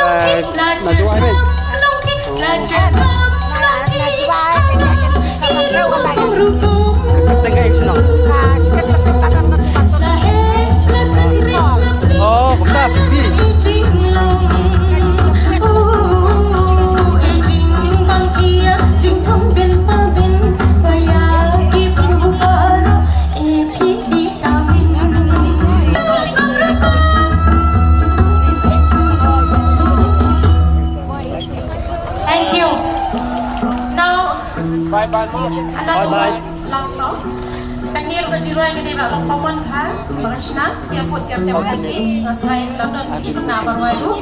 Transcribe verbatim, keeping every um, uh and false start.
Eh, na juai be. Oh, kumta, pipi. Thank you. Now, bye bye. Bye bye. Last song. Thank you, Kajiroi, kini ba long pamon ha. Bangshna, siaput kertem kasi. Ngatrai London, kita na barwai lu.